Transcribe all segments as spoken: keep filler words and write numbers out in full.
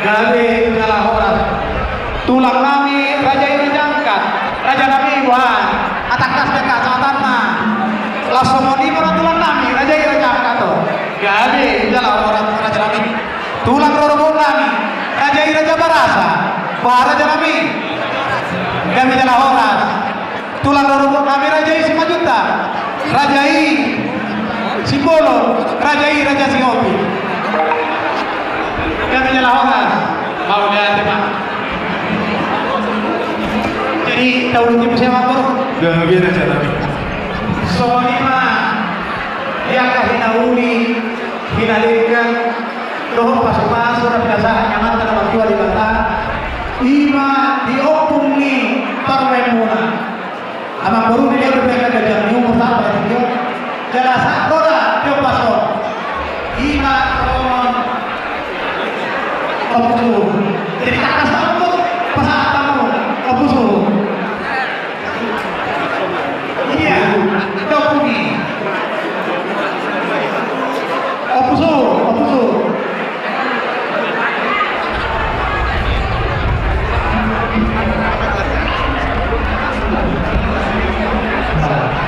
Gabe jala horas. Tulang nami, raja i raja angkat. Raja nami, boha? Atangkas be angka sahatanna. Laos songon i ma tulang nami, raja i raja angkat, o. Gabe jala horas, raja nami. Tulang rorobot nami, raja i raja barasa. Boha, raja nami? Gabe jala horas. Tulang rorobot nami, raja i Simanjuntak, raja i Simbolon, raja i raja Sihombing. Gabe jala horas. Mauliate ma. Jadi, tahu di musim apa? Gabe jala horas. Songon i ma di angka hinauli, hinadenggan, dohot pasupasu na pinasahat ni Amanta na martua Debata, i ma di ompung ni parumaenmuna. Amangboru, dia udah bilang kerja ni umur sampai dia. Jala sahat roda dia paso. I ma songon ompung. Jadi tak kasar tu pasahat tu ompung. Iya, ompung i. Ompung, ompung.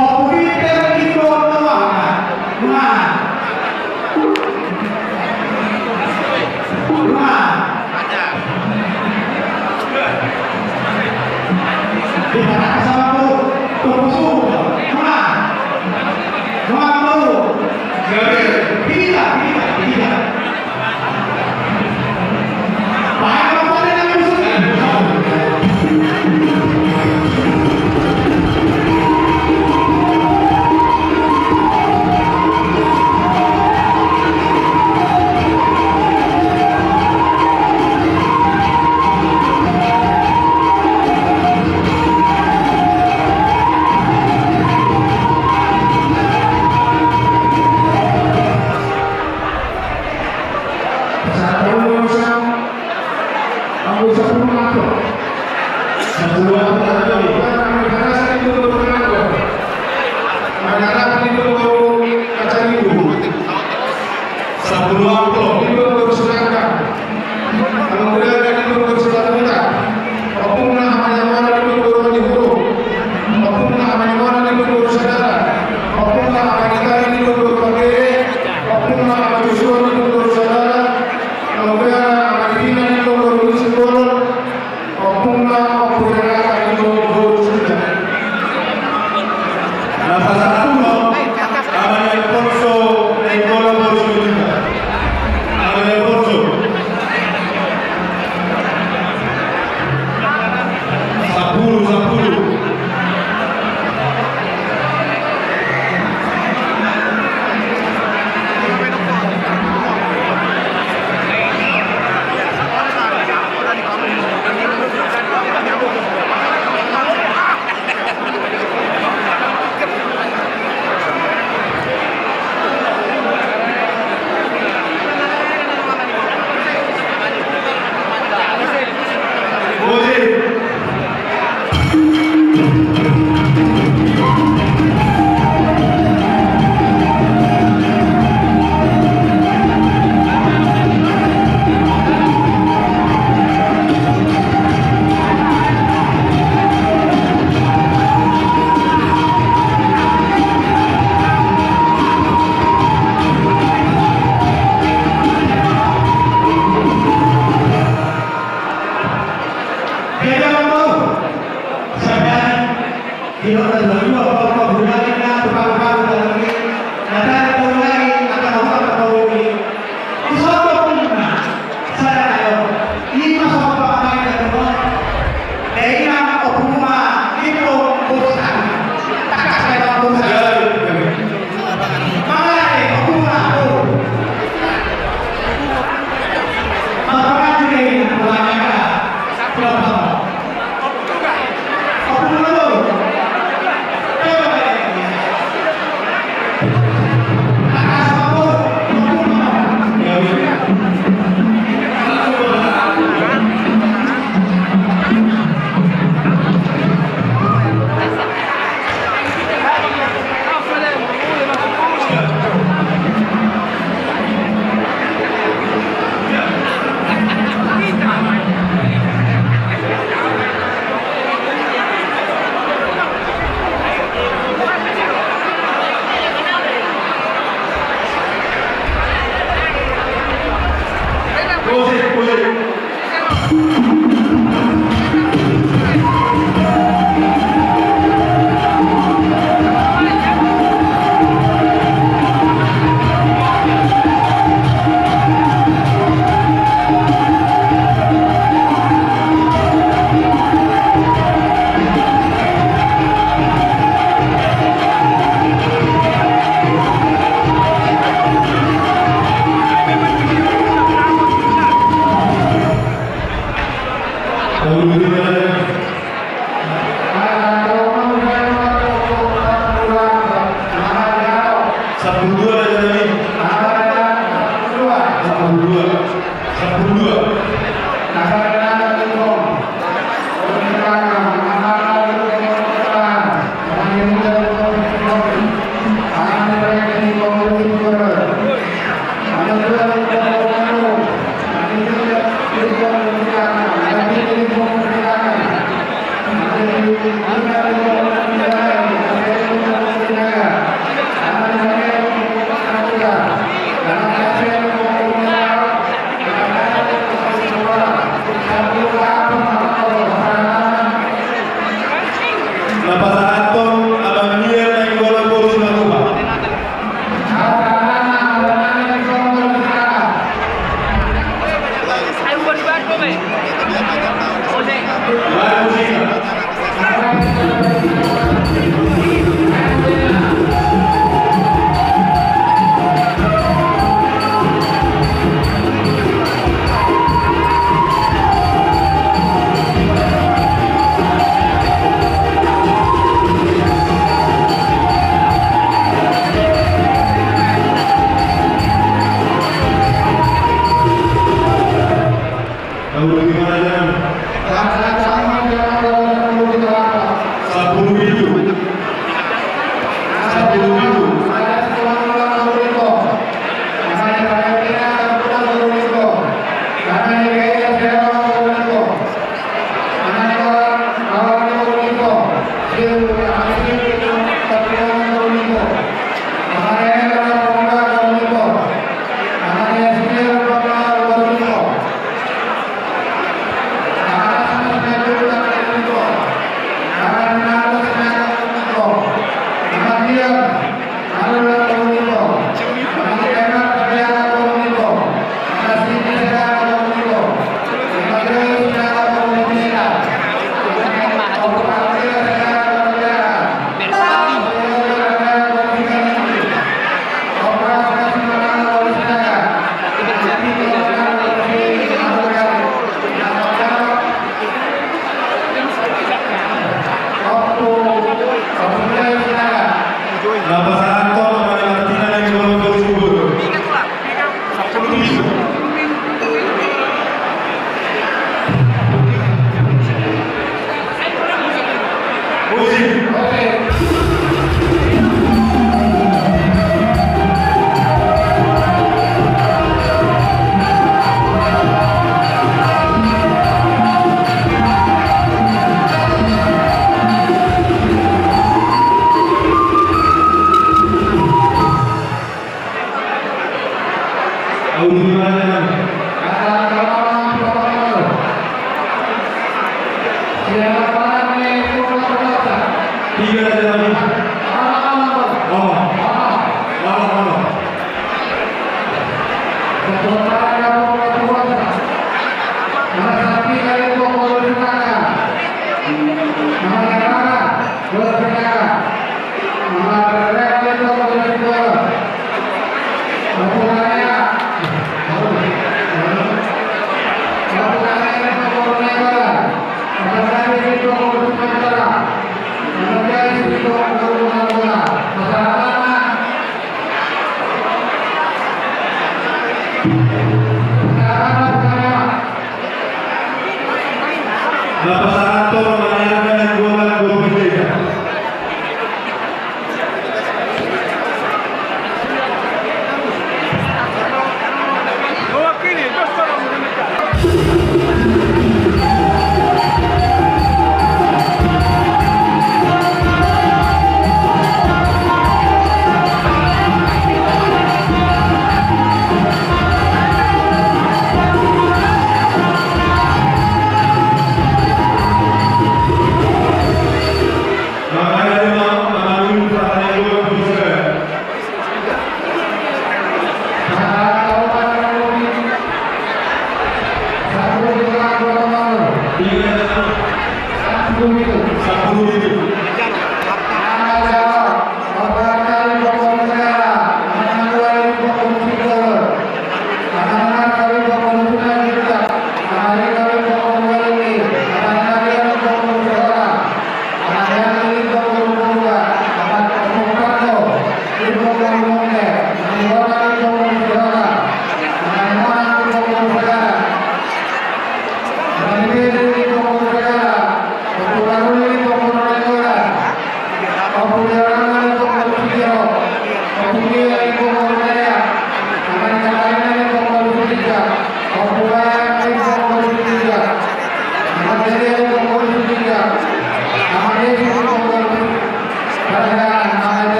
Ompung i terus ikut doang. Nah. Nah. Sampulu amplop, di Boru Sinangkang. Amang Gudara, di Boru Sinangkang. Ompungna Amang Yamana, di Boru Manihuru. Ompungna Amang Yamana, di Boru Sadara. Ompungna Amang Itali, di Boru Pagere. Ompungna Amang Joshua, di Boru Sadara. Amang Gudara, Amang Dina, di Boru Simbolon. Ompungna Ompu Renata, di Boru Sampulu pitu. Sampulu pitu. Na pasahathon Amane Martina Nainggolan Boru Singgoru. Na pasahathon Amane Nainggolan Boru Pendeta.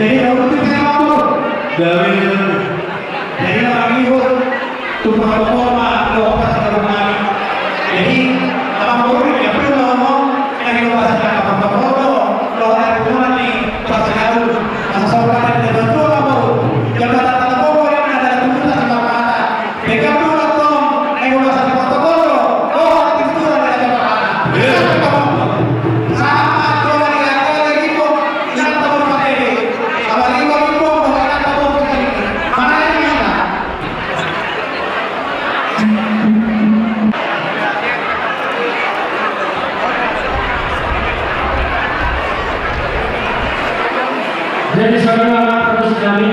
Jadi, kalau itu saya mampu. Jadi, Bapak Ibu, tumpah topol ma dohot pasahaton nami. Jadi, Amang Boru, ya, perlu ngomong, yang di rumah saya, Amang Boru, dohot pasahaton nami, pasahaton, masa sobat, dan bantu, Amang Boru. Jabatan Amang Boru, yang ada di rumah saya, Amang Boru. Begal dulu tong, eh, ulas di protokol, oh, di situ ada jabatan. Iya. Sama, dua kali, ada lagi, Bung. Ingat, Bung, pakai. Apa lagi, Bung, Bung, Bung, kata, Bung, pakai. Mana ini, mana? Jadi, saudara, terus kami,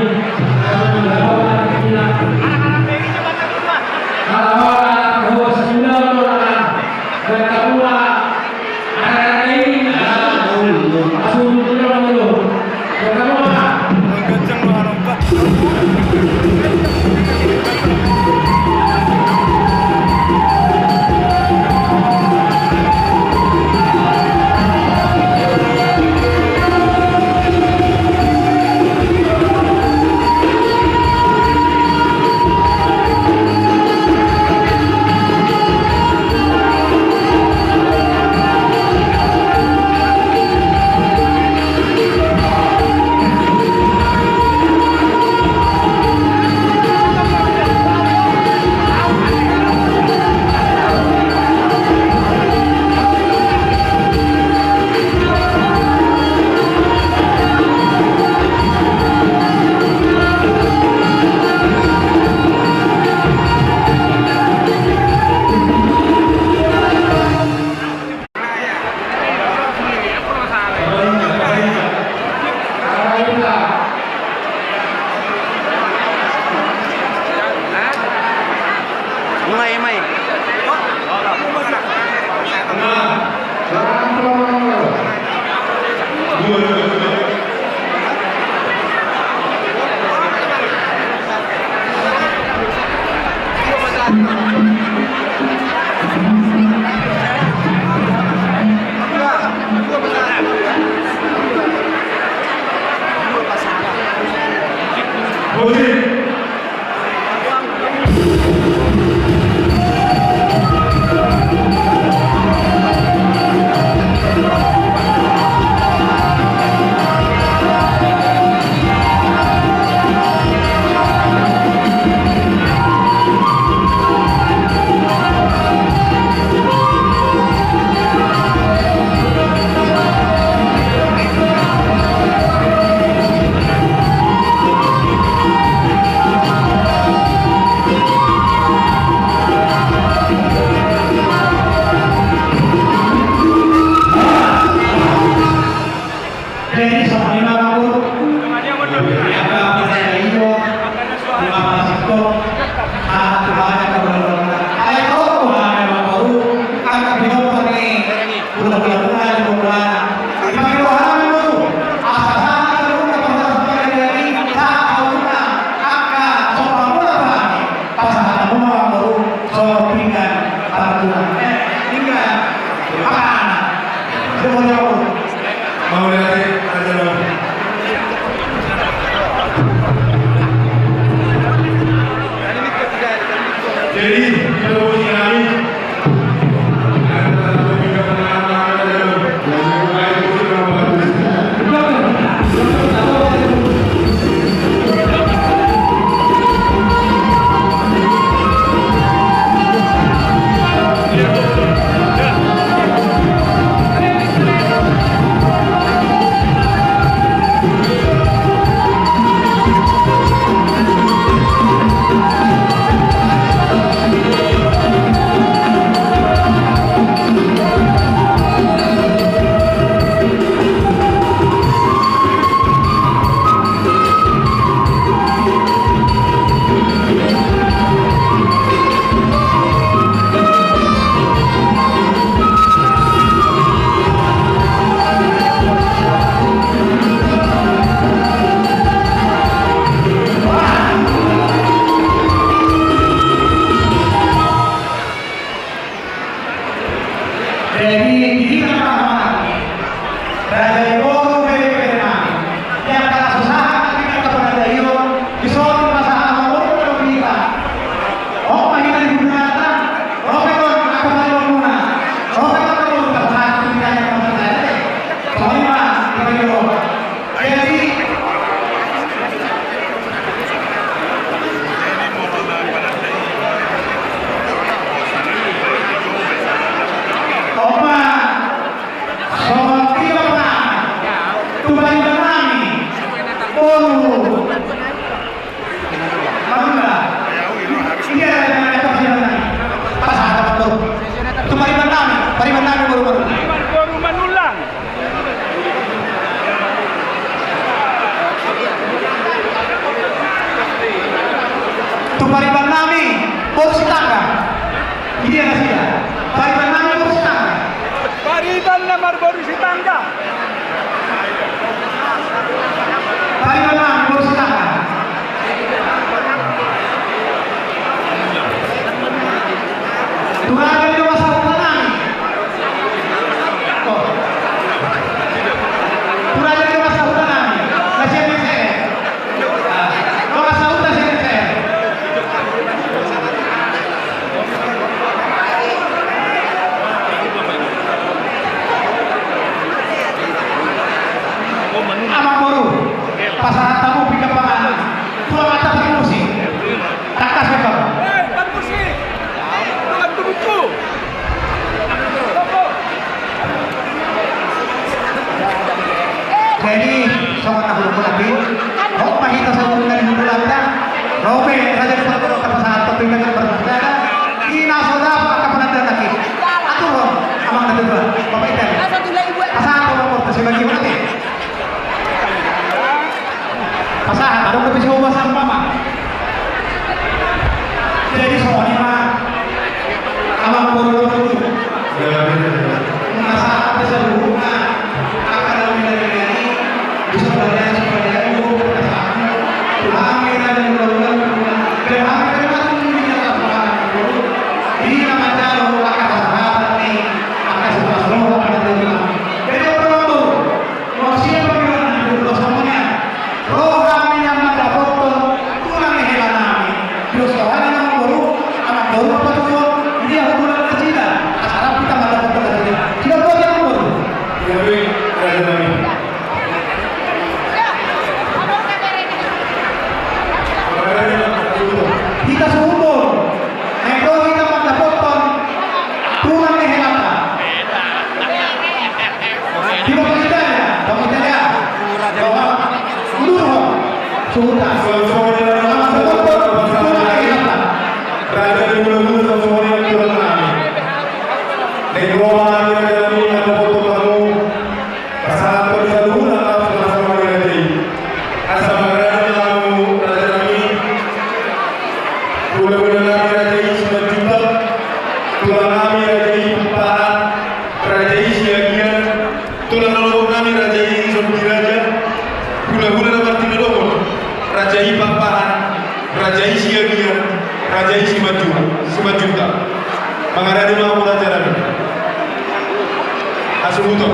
Jadi, semuanya mampu. Apa bisa iyo? Terima kasih kok. Ah, Tuhan, ayo, Tuhan, mampu. Angkat di nomor nih. Udah, udah, udah, udah. Dipanggil Tuhan, lu. Asa sana, lu, udah, udah, udah, udah. Angka, sopan, udah, Tuhan. Pasahat na muna, Amang Boru, so pinggan, Amang Boru. Eh, pinggan. Apa? Siapa, siapa? Mau lihat, ada lo. Jadi, kita mau sirami. Boru Sitanggang. Di dia nasida. Pariban nami boru Sitanggang. Pariban na marboru Sitanggang. Pariban nami boru Sitanggang. Turagan do ma sahuta nami. Oh. Turagan do ma sahuta nami. Kasian ni saya. Amangboru, pasahat hamu pinggan panganan. Tulang atas di musik. Tangkas, Bang. Hei, Bang Musik. Tulang tubuhku. Jadi, songon na hurufku nanti, hop, mahita sabun dari huruf lanta, robe, raja di sabun, kata saat tapi dengan berbicara, ina soda, apa kapan ada lagi? Atur, hop, amang ada dua, bapak itu. Pasahat, hop, hop, kasih bagi, hop, nanti. Pasahat, adong dope sihobasan, Mama. Jadi songon i ma, amangboru. Pasahat saluhutna, angka na minanginan i, bisa berani supaya ibu pasahat. Tuhan, minanginan, Tuhan, minanginan, Tuhan, minanginan, Tuhan. Di nama jalo, angka pasahat ni, angka sebelas roh, angka jalo. Jadi, amangboru. Manusia bagaimana? Dua belas namanya. Roha nami mandapothon tulang ni hela nami. Dua roha nami, amangboru, amangboru, apa tujuan? Dia hubungan kecil. Asal kita mandapothon kecil. Tidak boleh, amangboru. Iya, iya, raja nami. Kita sehubung. Nego kita mandapothon tulang ni helata. Di Bang Italia, Bang Italia. Bawa mundur, Bang. Sudah. Raja di Bulu-Bulu, semuanya tulang nami. Nego nami, raja nami, mandapothon hamu. Pasahathon saluhutna ma tu raja i. Asa mangarading hamu raja nami. Hulahula nami raja i Simanjuntak. Tulang nami raja i Pakpahan. Raja i Siagian. Tulang na lolok nami raja i Sondiraja. Hulahula na martinodohon raja i Pakpahan. Raja i Siagian, raja i Simanjuntak, Simanjuntak. Mangarading ma hamu raja nami. Hasuhuton.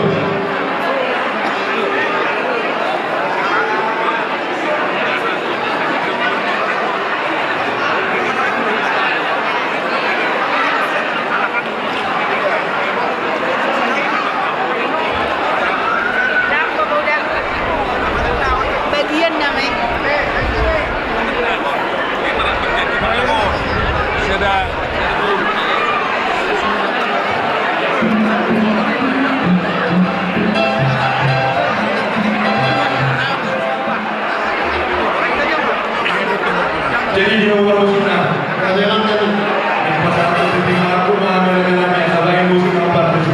Bagian nama i. Jadi di nomor musik na. Raja nami. Di pasar itu di Marco, mana ada nami, salah yang musik apa tuh?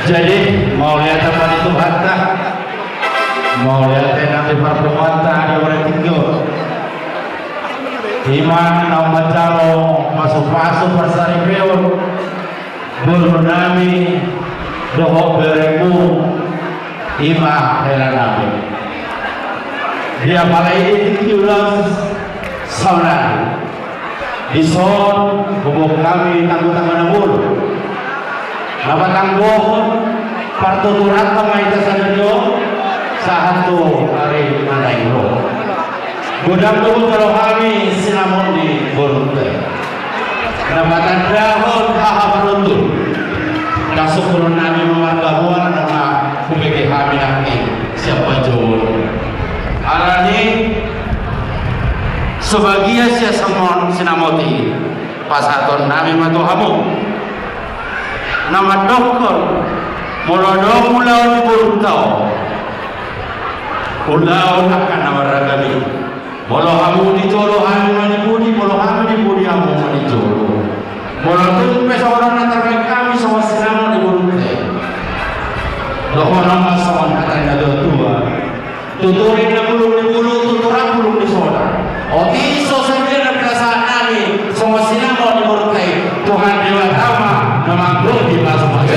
Jadi, mauliate ma di Tuhanta, mauliate nang di parpunguanta di Ulaon Tinggi on. Ima naung manjalo pasupasu parsaripeon boru nami dohot berengmu, ima hela nami. Di apala i di tingki ulas saonari. Dison huboan hami tanggotanggo na molo na patanggohon Partuturan ma hita sadari on, sahat tu ari na naeng ro. Godang do jalo hami sinamot ni borunta i. Na patandahon haha parundur. Nang sungkunon nami ma marga Muara na hubege hami nangkin sian panjouon. Alani so bagia sian songon sinamot i, pasahaton nami ma tu hamu. Na mandokkon, molo adong ulaon di borunta on, ulaon angka na marragam i. Molo hamu di jolo, hami ma di pudi, molo hami di pudi, hamu ma di jolo. Molo tung pe songon on na tarbaen hami songon sinamot ni borunta i, dohonon ma songon hata ni natuatua. Tutur inna bulung ni bulung, tuturan bulung ni soda. Otik so sadia na pinasahat nami songon sinamot ni borunta i, Tuhan Debata ma na manggohi pasupasu.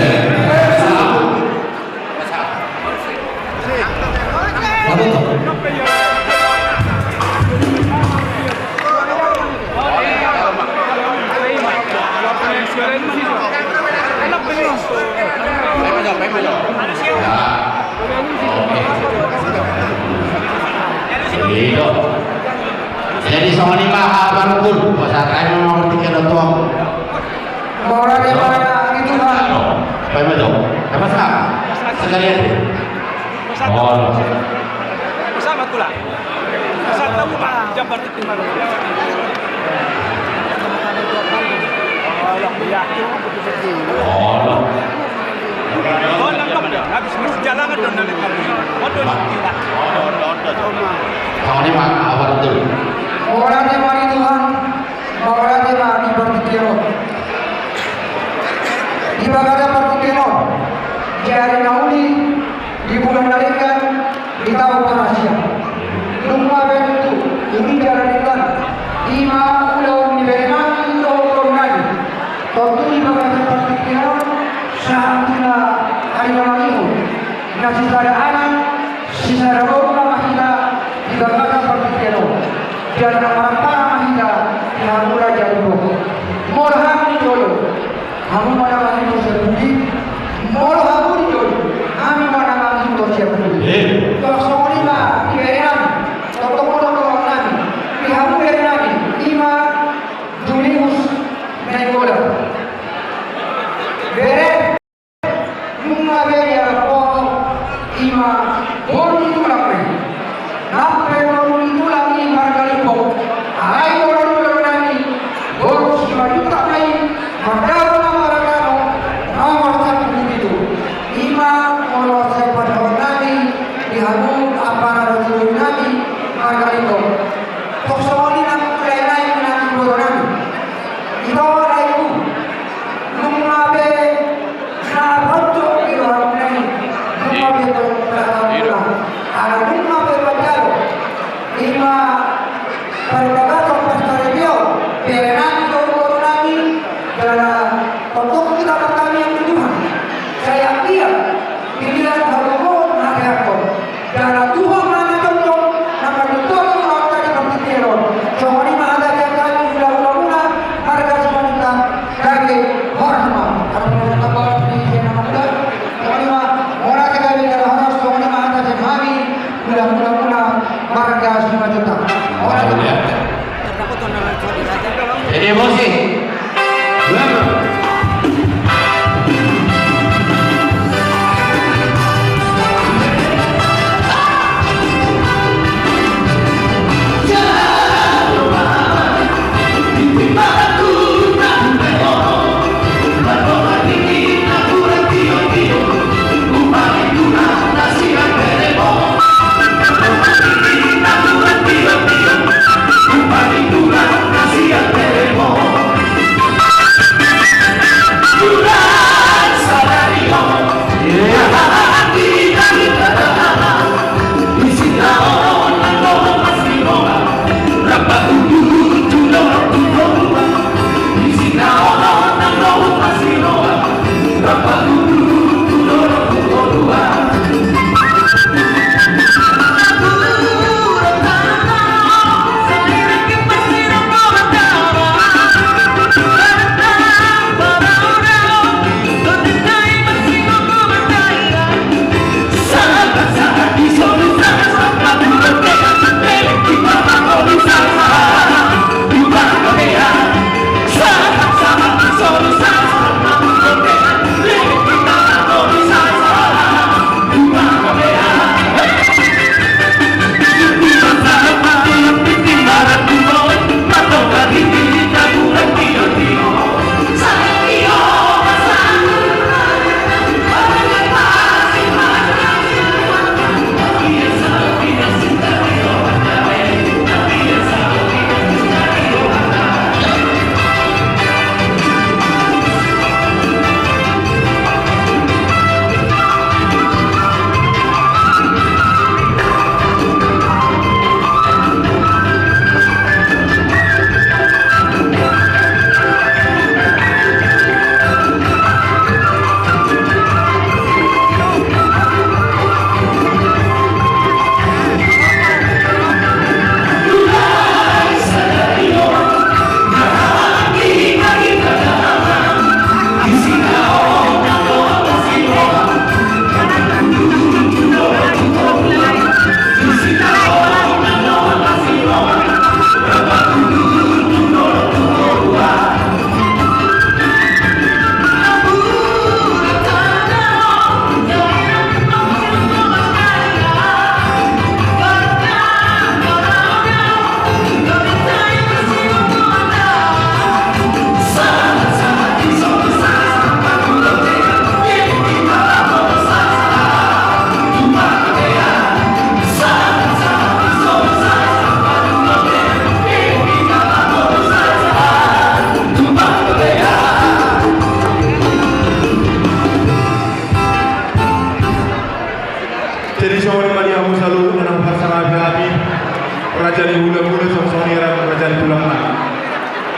Jadi songon i ma haha parundur, pasahat hami ma partingkian on tu hamu. Mauliate ma di Tuhan. Paima jo. Apa sah? Sekalian. Oh. Sama tulang. Satu ma jambar. Mauliate ma di Tuhan, mauliate ma di partingkian on. Di bagasan partingkian on, di ari na uli, di bulan na denggan, di taon parasian. Nunga be tutu uli jala denggan, i ma ulaon ni berenami dohot borunami. Tontu di bagasan partingkian on, sahat tu na ari na mangihut, na sisada anak, sisada boru nama hita di bagasan partingkian on. Jala na marhampang nama hita di hamu raja ni boru. Molo hamu di jolo, hamu ma na mangihut sian pudi, molo hamu di jolo, hami ma na mangihut sian pudi. Eh. Tok songon i ma di berenami, tok tok molo tok nami, di hamu berenami, i ma Julius Nainggolan. Bere. Nunga be dialap ho, i ma boru ni tulang nai. Nang pe boru ni tulang i marga Limbong, alai boru ni tulang nai boru Simanjuntak nai, mandao na marga nomor sampulu pitu. I ma molo sai padohon nami di hamu ampara dohot boru nami marga Limbong. Tok songon i nang tu lae nai nang tu boru nami. Ito lae ku. Nunga be na bonjong di roham nai, nunga be tong perasaanmuna, ala nunga be manjalo i ma parbagason parsaripeon berenami dohot borunami, jala tongtong hita martamiang tu Tuhan. Sai anggiat dilehon hagogoon, hasehaton. Jala Tuhan ma na jongjong, na manjunjung ulaonta di partingkian on. Songon i ma hata sian hami hula-hulamuna marga Simanjuntak, gabe horas ma. Adong na tambahan di sian na mangula. Songon i ma, mauliate gabe jala horas, songon i ma hata sian hami hula-hulamuna marga Simanjuntak. Horas. Jadi emosi.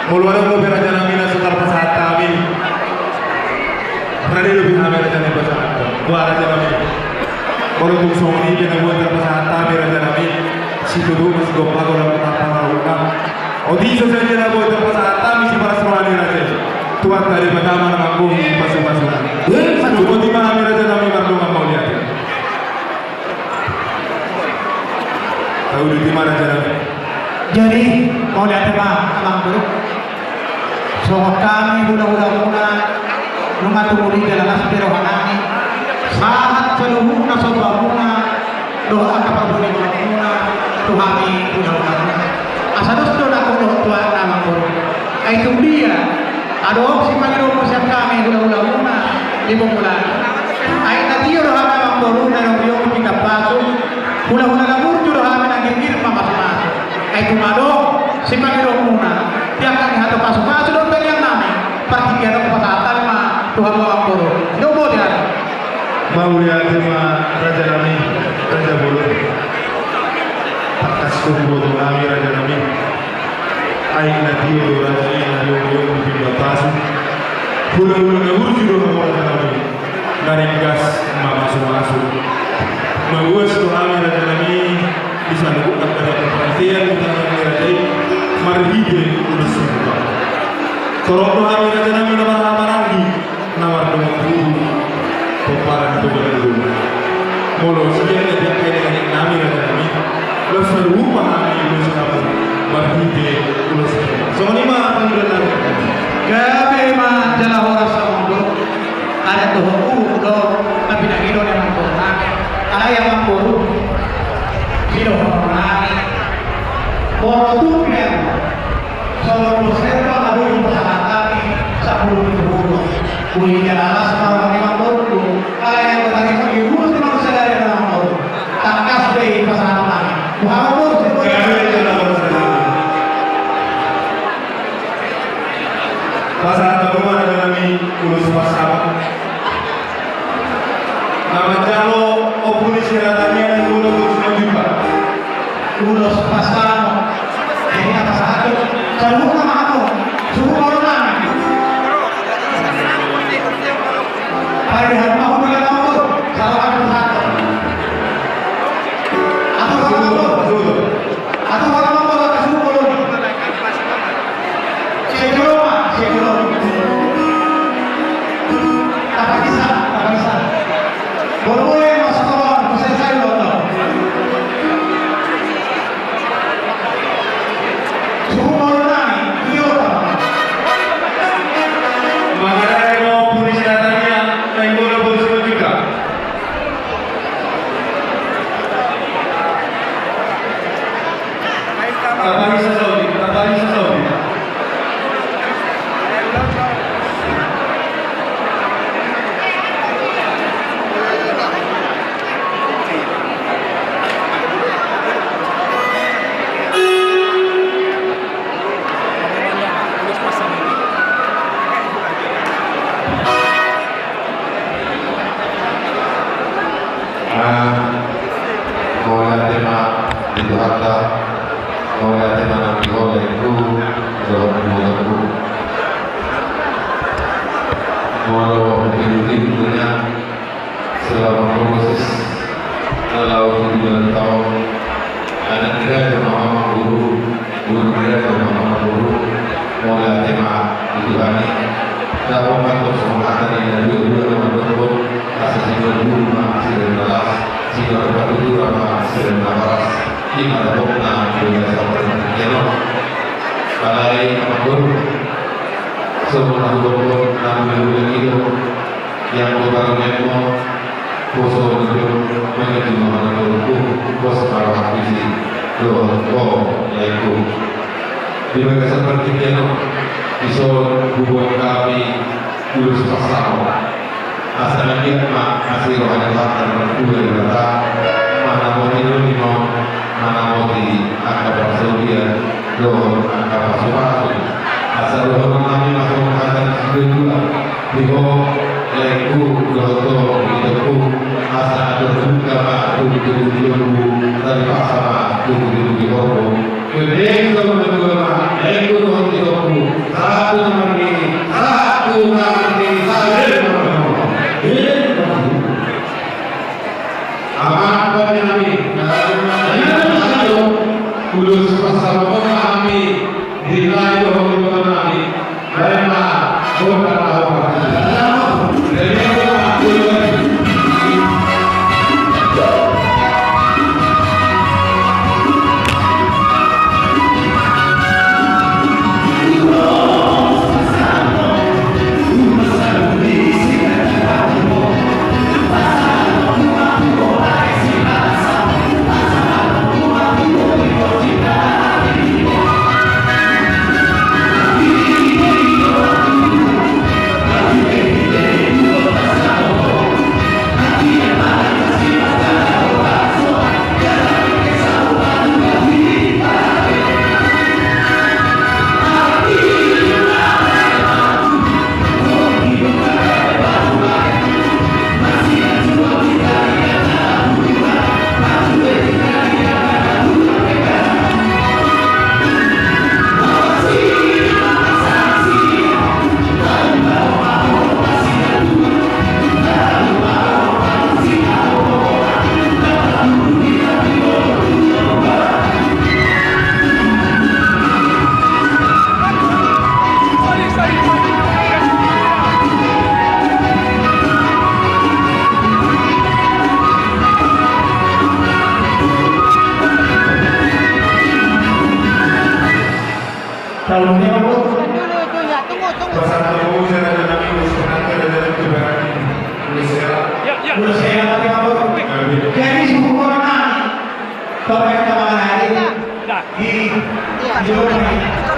Molo adong dope raja nami na so tarpasahat hami, rade dope hami raja nami pasahathon. Boha raja nami? Molo tung songon i pe na boi tarpasahat hami raja nami, sitogu ma sigompa, godang ma tapa, marunga. Otik so sadia na boi tarpasahat hami siparas roha ni raja i. Tuhanta Debata ma na manggohi pasupasuna. Sahat tu hami raja nami, mardongan mauliate. Tauduti ma raja nami. Jadi, mauliate ma amangboru. Songon hami hulahulamuna, nunga tumuli jala las be roha nami. Sahat saluhutna sombamuna dohot angka parbue ni goarmuna tu hami hulahulamuna. Asa dos do nangkok dohot tuatna amangboru. Ai tung dia adong sipangidoonmu sian hami hulahulamuna di Bonggolani. Ai na tio do hami amangboru na jongjong di pinggan pasu, hulahula na burju do hami na girgir mamasumasu. Ai tung adong sipangidoonmuna, tiang hami hatop pasupasu do tangiang nami. Partingkian on hupasahat hami ma tu hamu amangboru. Didok boti hami. Mauliate ma raja nami, raja bolon. Tangkas do huboto hami raja nami. Ai na tio do raja i na jongjong di pinggan pasu. Hulahula na burju do hamu raja nami. Na ringgas mamasumasu. Mauas do hami raja nami. Di saluhut angka na parhitean di tangan ni raja i. Marhite ulos ni Tuhan. Torop do hami raja nami na marhahamaranggi. Na mardongan tubu, pomparan tu Bandung. Molo sian na diangka i na nami raja nami, laos saluhut ma hami ulos hamu marhite ulos ni Tuhan. Songon i ma pangidoan nami. Gabe ma jala horas amangboru. Adat dohot uhum do na pinangido ni amangboru nami. Alai amangboru, sidohonon nami, molo tung pe songon ulos ni Tuhan na boi hupasahat hami sampulu pitu huruf. Boi jala las ma roha ni amangboru. Alai anggo tadi mangihut ni manusia sadari on amangboru, tangkas be i pasahat hami. Boha amangboru? Pasahat hamu ma raja nami ulos pasahaton. Na manjalo Ompu ni Siratangia na ninggolan ulos na juta. Ulos pasahaton. Jadi na pasahaton. Saluhutna ma hamu. Suhut ma roha nami. Parihan ma hamu na nangkok. Saluhutna pasahaton. Atur, atur. Atur, atur. Atur, atur. Sian jolo ma, sian jolo. Taparisa, taparisa. Bolo, bolo, mas, tolong, bisa saya lo, tolong. Suhut ma roha nami, iyo, tolong. Mangarahon Ompu ni Siratangia, na ninggolan ulos na juta. Taparisa saotik, taparisa saotik. Ah, mauliate ma di Tuhanta, mauliate ma nang di ho laengku, dohot di botoku. Molo huihuthon, selama proses na laho tu bulan taon, anak ni raja ma amangboru, guru ni raja ma amangboru, mauliate ma di Tuhan i. Dapot ma tong songon hata ni na dua-dua na mandok, asa sinorguru ma sidaon na las, sinorpatuturan ma sidaon na paras. I ma dapotna di bagasan partingkian on. Alai amangboru, songon na hudokkon na hula-hula i do, ianggo parunenmu, poso do, mangijum ma na torungku, pos ma rohangku disi, dohot ho laengku. Di bagasan partingkian on, dison huboan hami ulos pasahaton. Asa na giat ma asi roha ni Tuhanta na martua Debata, manamoti dolinon, manamoti angka parsaulian dohot angka pasupasu. Asa dohonon nami ma songon hata ni sidua-dua, di ho laengku dohot ho itongku, asa andor buka ma tugu-tugu di jolongmu, taripasa ma tugu-tugu di horbo. Gede songon na dua ma laengku dohot itongku, Satu lagi, satu lagi, satu lagi. Aman, Pak Nabi. Ayo, satu. Kudus pasal Pak Nabi. Di lain Pak Nabi. Baiklah, bukan apa-apa. Jadi, itu.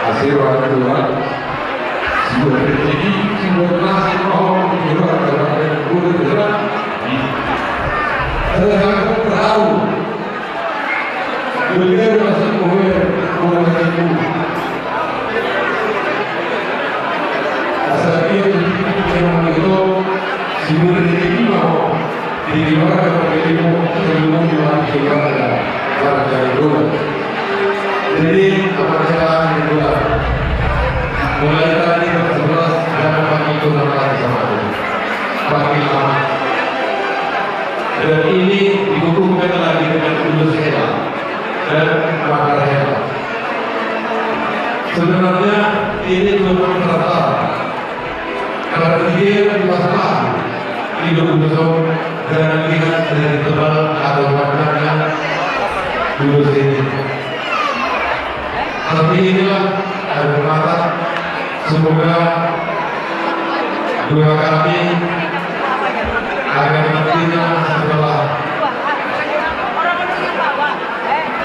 Asiro atua, sibuat rezeki, sibuat nasib, mau keluarga, keluarga. Saya sangat terharu. Beliau masih muda, muda itu. Asal dia memang itu, sibuat rezeki mau. Di keluarga Marga Limbo, sebelum dilantik keluarga Marga Limbo. Jadi, apa kesalahan di luar? Mulai tadi jam sebelas, jangan panggil Tuhan lagi sama aku. Panggil Amat. Dan ini dihubungkan lagi dengan Ulos Hela dan Mandar Hela. Sebenarnya ini cuma perantara. Karena dia di pas-pasan, hidup busuk, jangan lihat dari tebal atau panjangnya Ulos ini. Tapi inilah air mata. Semoga doa kami agar nantinya setelah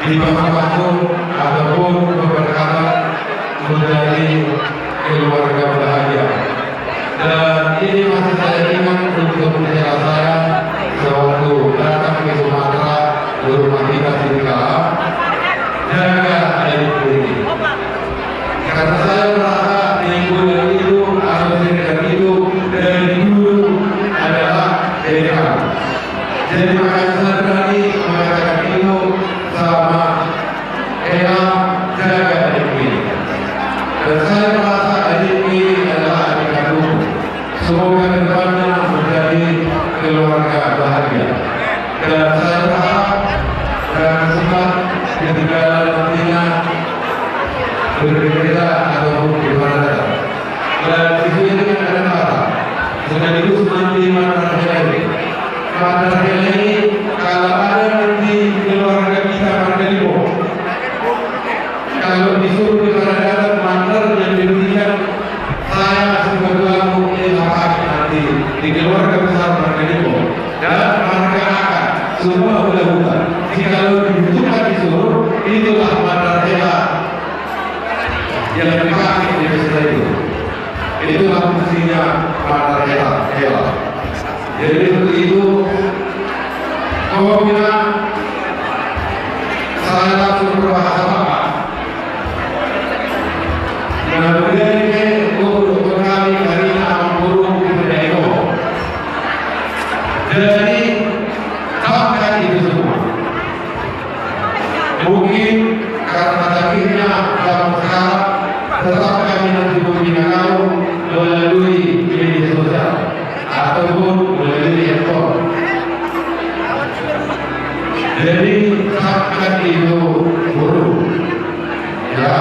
dipasu-pasu ataupun berkata menjadi keluarga bahagia. Dan ini masih saya ingat untuk kecil saya sewaktu datang ke Sumatera, ke rumah kita sini, jaga adik ini. Karena saya merasa Nainggolan itu atau Siregar itu dari dulu adalah dari kami. Jadi makanya saya berani mengatakan itu sama Hela, jaga adik ini. Dan saya merasa adik ini adalah adik kandungku. Semoga ke depannya menjadi keluarga bahagia. Dan saya berharap dan sempat ketika nantinya berbeda ataupun berbeda. Dan sesuai dengan kata-kata sekaligus nanti Mandar Hela ini. Mandar Hela ini, kalau ada nanti keluarga kita Marga Limbo, kalau disuruh di mana datang mandar yang diberikan, saya sebagai tuanmu ini apa nanti di keluarga besar Marga Limbo dan Marga Aka, semua udah buka. Jikalau dibutuhkan disuruh, itulah Mandar Hela yang dipakai di pesta itu. Itulah fungsinya Mandar Hela. Jadi untuk itu, apabila saya langsung berbahasa Batak, nah, jadi untuk kami karena ampun kita dari. Jadi, tetapkan itu semua. Mungkin karena takdirnya zaman sekarang, tetap kami nanti membina kamu melalui media sosial ataupun melalui handphone. Jadi, tetapkan itu, Guru. Ya.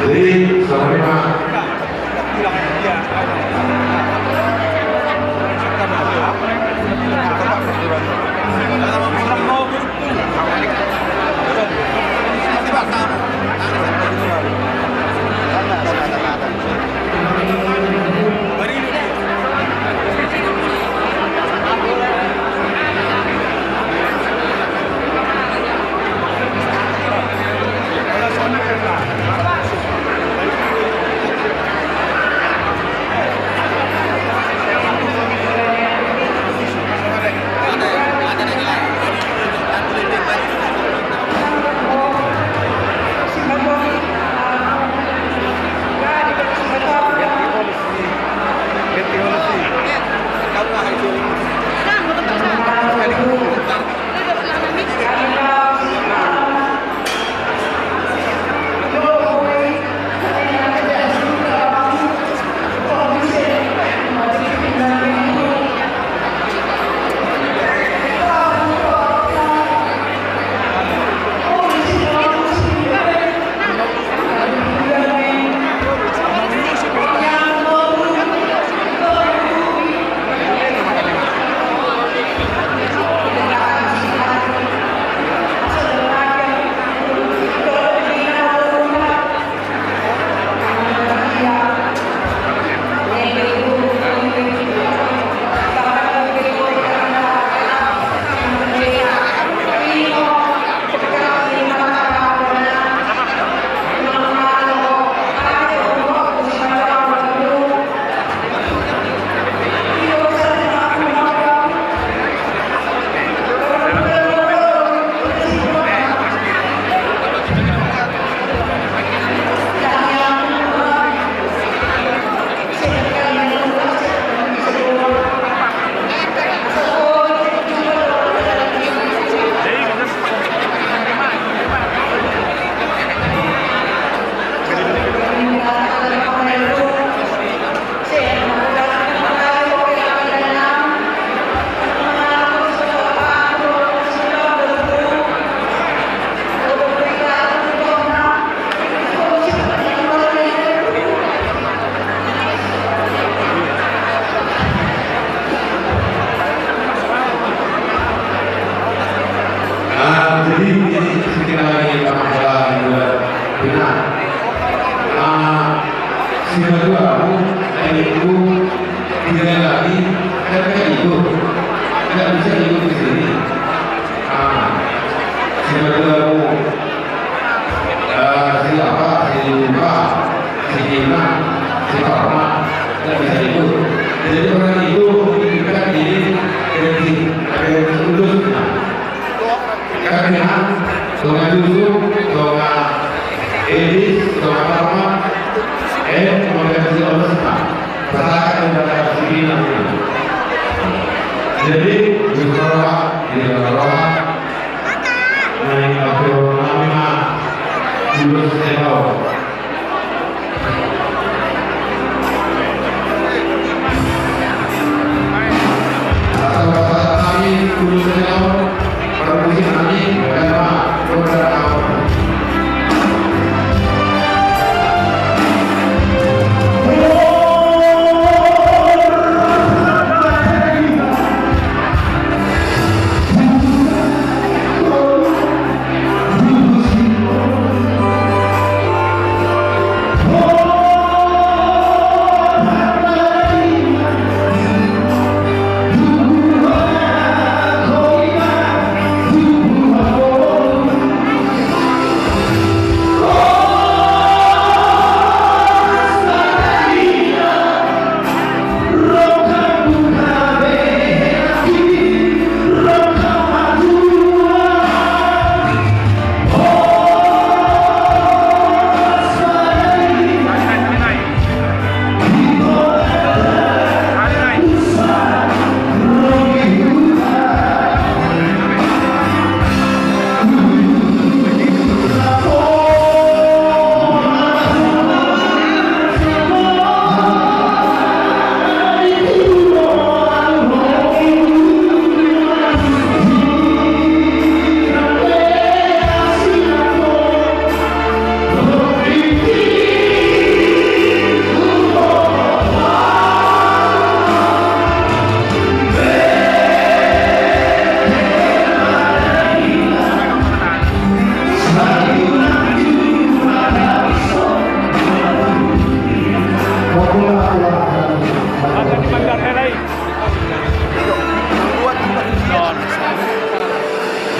Jadi, sampai Tonga Jusuf, Tonga Edis, Tonga Parma, eh, Tonga Edis, Tonga Parma. Pasahat kepada Sibina. Jadi, Yusra, Yusra, naik apa namanya? Yusra.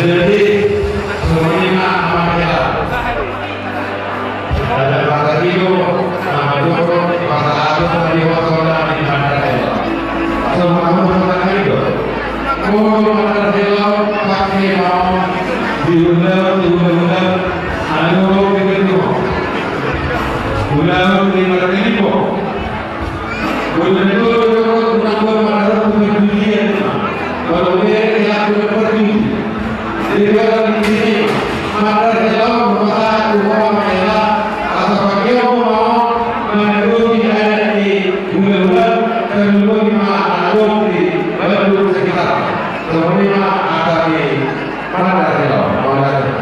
Jadi, semuanya aman ya. Ada Pak Tio, Pak Tio, Pak Tio, Pak Tio, Pak Tio. Semua kamu Pak Tio. Kamu Pak Tio, Pak Tio, di undang, di undang-undang, anu, di undang-undang. Undang di mana ini, Pak? Undang itu, undang-undang, undang-undang, undang-undang. Jadi, kalau di sini, maka dia tahu bahwa aku mau mengelak, atau bagi aku mau menduduki adat di undang-undang, dan menduduki adat di Bandung sekitar. Sebenarnya akan di mana dia tahu, mana dia.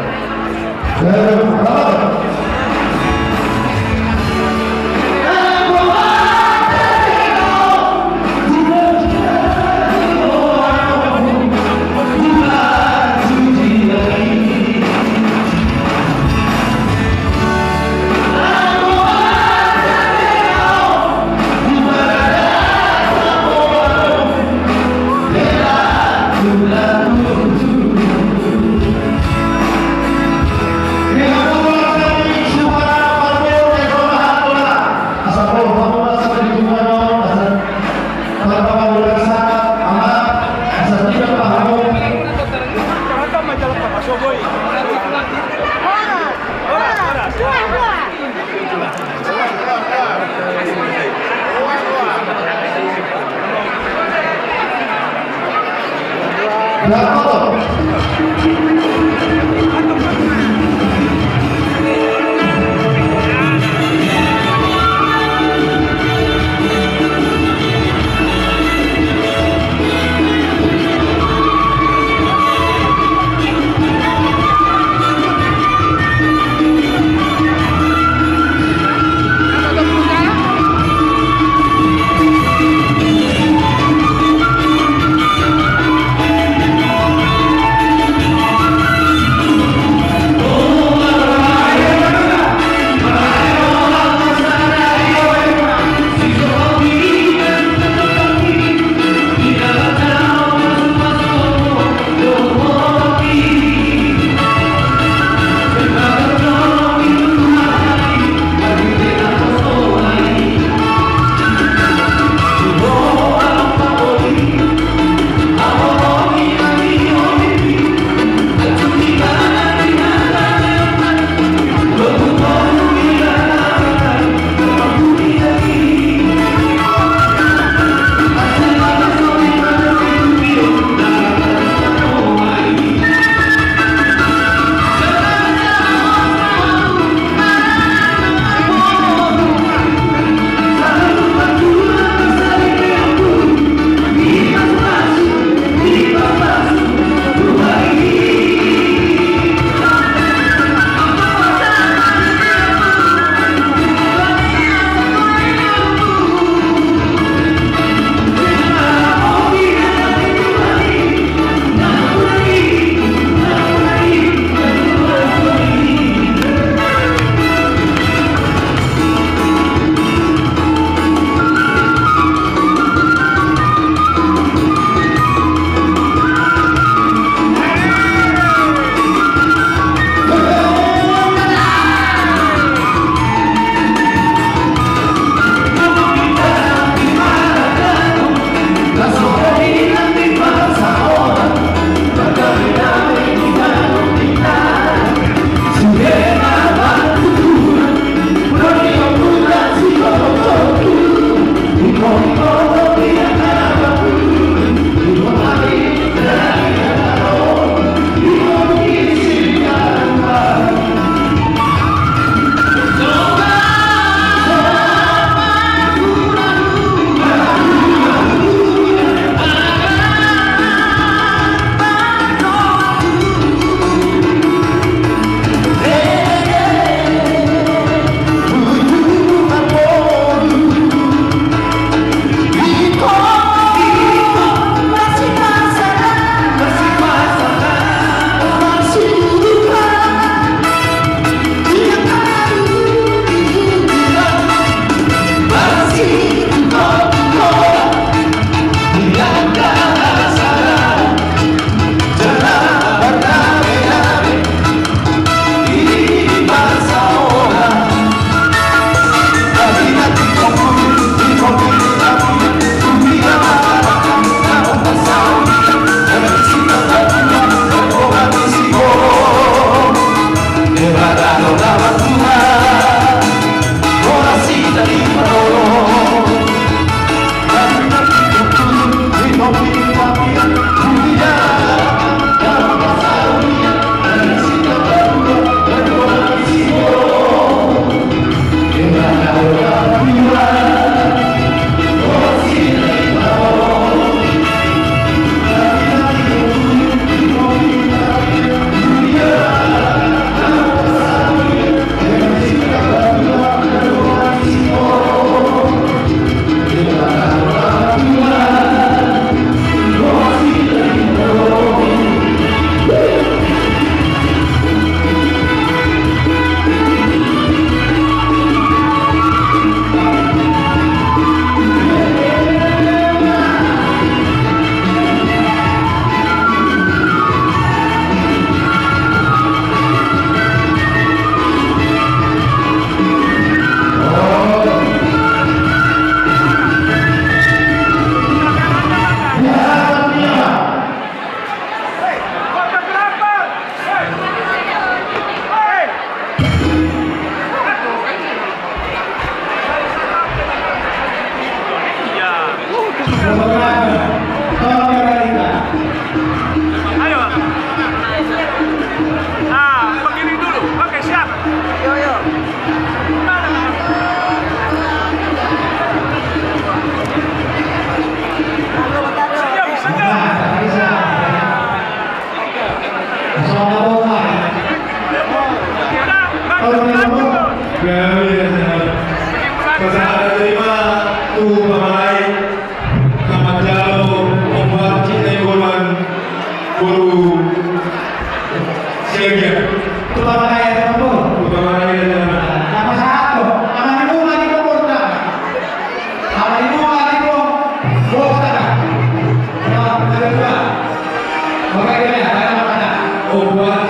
Baik, ya, baik, baik, baik. Oh, buat